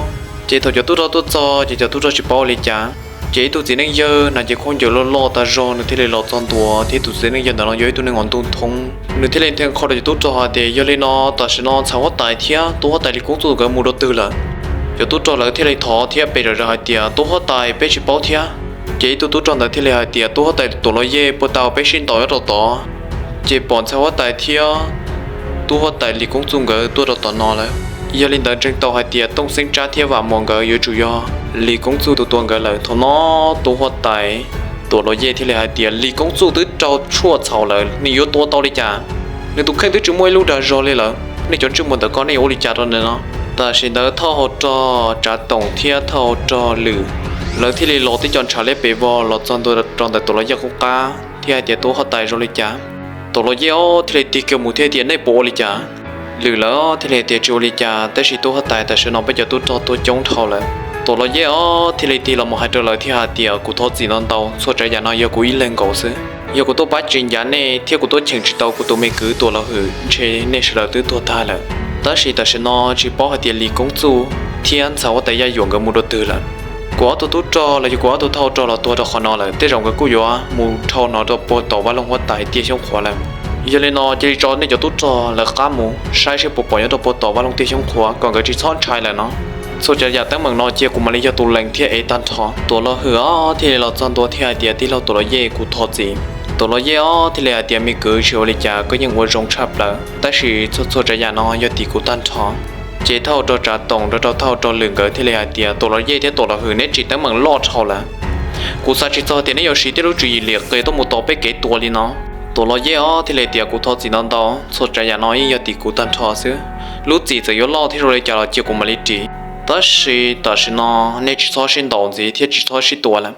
Ces thaum cov tub rog tuaj txog ces cov tub rog tsis paub ua li cas, ces ib tug txiv neej yawg hnav cev khaub ncaws loj loj tag zog nws thiaj li los txog ntua, thiab tus txiv neej yawg ntawd no yog ib tug neeg uas ntug thoob. Nws thiaj li nthe qho rau cov tub rog hais tias yog li no tam sim no ntxhais huab tais thiab tub huab tais Lis Koob Txuj nkawd mus rau twg lawm? Cov tub rog lawv thiaj li thov thiab pe zom zaws hais tias tub huab tais peb tsis paub thiab. Ces ib tug tub rog ntawd thiaj li hais tias tub huab tais Tuam Los Yej puag ta uas peb sib ntaus nyob rau tod, ces pom ntxhais huab tais thiab tub huab tais Lis Koob Txuj nkawd tuaj rau tom no lawm. Yog li ntawd ntseeg tau hais tias Tooj Xeeb Tsab thiab Vam Muas nkawd yuav tsum yog Lis Koob Txuj tus tua nkawd lawm. Thaum no tub huab tais Tuam Los Yej thiaj li hais tias Lis Koob Txuj twb raug tshuaj txhaum lawm, nws yuav tua tau li cas? Nws tus kheej twb tsis muaj ib lub dag zog li lawm. Nej cov ntsej muag ntawm ko nej yuav ua li cas rau nws no? Tam sim ntawd thauj hau rog Tsav Toom thiab thauj hau rog Lwm, lawv thiaj li los tib co ntshav liab pes vog los txog ntua rau ntawm Tuam Los Yej qub qab thiab hais tias tub huab tais zoo li cas. Tuam Los Yej os thiaj li tig kiag mus thiab tias nej puas ua li cas? Lwm lawv thiaj li hais tias tsis ua li cas, tab sis tub huab tais tam sim no peb cov tub rog tuaj coob dhau lawm. Tuam Los Yej os thiaj li tig los mus hais rau lawv thiab hais tias kuv thov txim ntau ntau, txhua tsav yam no yog kuv ib leeg nkaus xwb. Yog kuv tuaj pab tsis ncav nej thiab kuv tuaj cheem tsis tau kuv tus me kwv Tuam Los Hwm ntshe nej sawv daws twb tuag tag lawm. Tab sis tam sim no tsis paub hais tias Lis Koob Txuj thiab ntxhais huab tais Yaj Yuam nkawd mus rau twg lawm. Kuv ob tug tub rog los yog kuv ob tug thauj rog los tuag rau qhov no lawm, tej zaum nkawd kuj yuav mus dhau no rau puag tom vaj loog huab tais Tiaj Xyoob Qhuav lawm. Yog li no cia li tso nej cov tub rog lawv qab mus saib seb puas pom nyob rau puag tom vaj loog Tiaj Xyoob Qhuav kom nkawd tsis txhob ntshai lawm no. Txhua tsav yam teeb meem no cia kuv mam li yog tus lees thiab ev tag nrho. Tuam Los Hwm os thiaj li los txog ntua thiab hais tias tij laug Tuam Los Yej, kuv thov txim. Tuam Los Yej os thiaj li hais tias me kwv, tsis ua li cas, koj yeej ua zoo tshaj plaws, tab sis txhua txhua tsav yam no yog tim kuv tag nrho. Ces thauj rog Tsav Toom nrog rau thauj rog Lwm nkawd thiaj li hais tias Tuam Los Yej thiab Tuam Los Hwm, neb tsim teeb meem loj dhau lawm. Kuv xav tsis txog tias neb yuav siv tej lub tswv yim liam qias tuaj mus tos peb kev tua li no. Tuam Los Yej os thiaj li tias kuv thov txim ntau ntau, txhua tsav yam no yeej yog tim kuv tag nrho xwb. Lub txim txawm yuav loj thiab zoo li cas los cia kuv mam li ris, tab sis tam sim no nej tsis txhob sib ntaus ntxiv thiab tsis txhob sib tua lawm,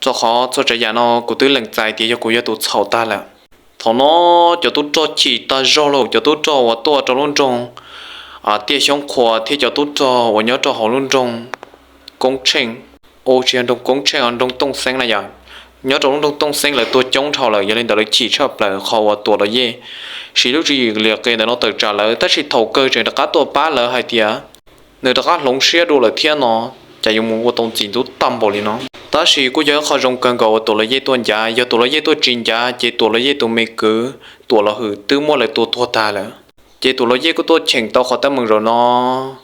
rau qhov txhua tsav yam no kuv twb lees txais tias yog kuv yog tus txhaum tag lawm. Thaum no cov tub rog chim tag zog lauj, cov tub rog uas tuaj rau lub nroog Tiaj Xyoob Qhuav thiab cov tub rog uas nyob rau hauv lub nroog Koob Tsheej, u tsis yog nroog Koob Tsheej, nroog Tooj Xeeb na yom, Nyob rau lub nroog Tooj Xeeb lawv tuag coob dhau lawm, yog li ntawd lawv chim tshaj plaws qhov uas Tuam Los Yej siv lub tswv yim liam qia ntawm no tawm tsam lawv, tab sis thaum kawg tseem rov qab tuaj pab lawv hais tias nws rov qab hloov siab dua lawm thiab no, cas yuav mus ua tau ntxim ntxub tag npaum li no. Tab sis kuj yog ib qho zoo kawg nkaus uas Tuam Los Yej tuaj ncav, yog Tuam Los Yej tuaj tsis ncav ces Tuam Los Yej tus me kwv Tuam Los Hwm twb muab lawv tua tuag tag lawm. Ces Tuam Los Yej kuj tuaj cheem tau qhov teeb meem zaum no,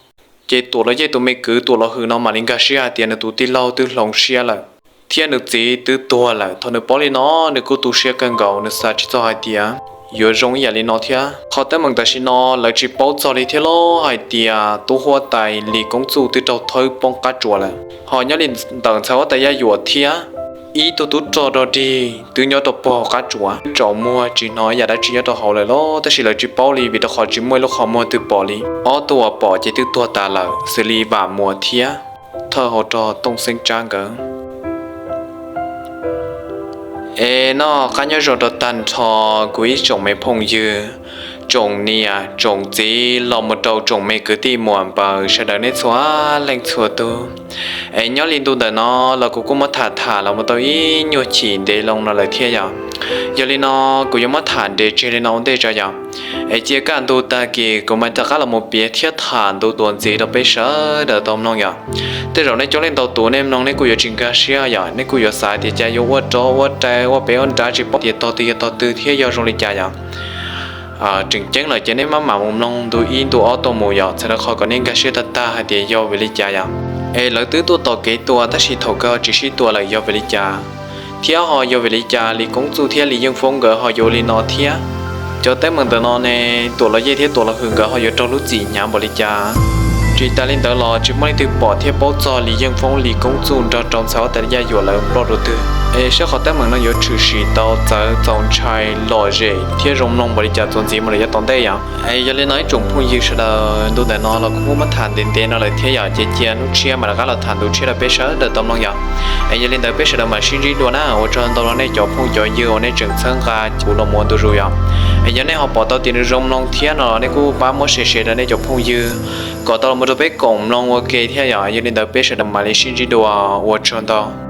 ces Tuam Los Yej tus me kwv Tuam Los Hwm no mam li nkag siab hais tias nws tus tij laug twb hloov siab lawm thiab nws txiv twb tuag lawm. Thaum nws paub li no, nws kuj tu siab kawg nkaus, nws xav tsis txog hais tias yuav zoo ib yam li no thiab. Qhov teeb meem tam sim no lawv tsis paub txog li thiab los hais tias tub huab tais Lis Koob Txuj twb raug thawb poob qab tsuas lawm, ho nyob li ntawm ntxhais huab tais Yaj Yuam thiab ib tug tub rog dog dig twb nyob rau pog qab tsuas, tsaus muag tsis hnov ib yam dab tsi nyob rau hauv lawm los, tab sis lawv tsis paub li vim rau qhov tsis muaj ib lub qhov muag twg pom li. Ob tug uas pom ces twb tuag tas lawm, xws li Vam Muas thiab thawj hauv rog Tooj Xeeb Tsab nkawd. Es noj qab nyob zoo rau tag nrho kuv ib tsoom me phooj ywg, tsoom niam tsoom txiv los mus rau tsoom me kwv tij muam npaws sawv daws nej txhua leej txhua tug. Es nyob li ntu ntawm no los kuv kuj muab tham tham los mus tau ib nyuag chim ntev loo no lawm thiab yom. Yog li no kuv yuav muab tham ntev tseg li no ua ntej tso yom. Es cia kaj ntug tag kis kuv mam rov qab los mus piav thiab tham ntu tuas ntxiv rau peb sawv daws tau mloog yom. Tej zaum nej coob leej ntau tus nej mloog nej kuj yuav tsis nkag siab yom, nej kuj yuav xav tias cas yuav ua rov ua rai ua pem ua nrad tsis paub tias tog twg yog tog twg thiab yog zoo li cas yom. Tseem ceeb lawm ces nej maj mam mus mloog ntu ib ntu ob tuaj mus yom, txhawm rau qhov kom nej nkag siab tag tag hais tias yog vim li cas yom. Es lawv twb tuaj tom kev tua tab sis thaum kawg tsis sib tua lawm yog vim li cas, thiab ho yog vim li cas Lis Koob Txuj thiab Lis Yeej Foob nkawd ho yuav ua li no thiab. Cov teeb meem ntawm no ne, Tuam Los Yej thiab Tuam Los Hwm nkawd ho yuav raug lub txim hnyav npaum li cas. Tsis tas li ntawd los tsis muaj leej twg pom thiab paub txog Lis Yeej Foob, Lis Koob Txuj nrog rau ntxhais huab tais Yaj Yuam lawv ploj rau twg. Es saib qhov teeb meem no yuav tshwm sim tau txawv txaus ntshai lom zem thiab zoo mloog npaum li cas txuas ntxiv mus lawm yav tom ntej yom. Es yog li no ib tsoom phooj ywg sawv daws, ntu ntawm no los kuv kuj muab tham ntev ntev no lawm thiab yom, ces cia hnub tshiab mam rov qab los tham ntu tshiab rau peb sawv daws tau mloog yom. Es yog li ntawd peb sawv daws mam sib ntsib dua na, ua tsaug ntau rau nej cov phooj cov ywg uas nej tseem txhawb nqa kuv los mus ua ntu zus yom. Es yog nej ho pom tau tias nws zoo mloog thiab no los nej kuj pab muab share share rau nej cov phooj ywg kom tau los mus rau peb koom mloog ua ke thiab yom. Yog li ntawd peb sawv daws mam li sib ntsib dua, ua tsaug ntau.